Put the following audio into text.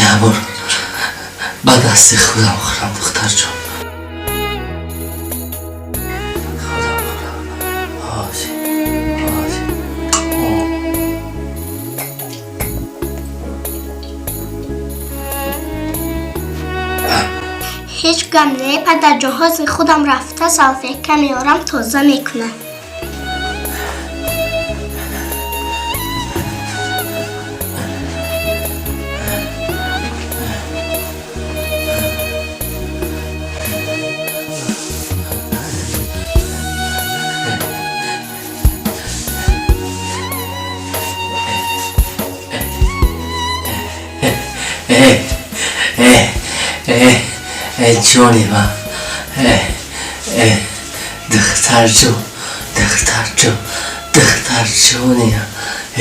Як бор ба дасти худам хӯрам, духтарҷон. Худам хӯрам. Ҳозир, ҳозир. Ҳеҷ гап не, падарҷон, ҳозир худам рафта салфетка меорам, тоза мекунам. Э, э, э, э, ҷони ман. Э, э, духтарҷон, духтарҷон, духтарҷони.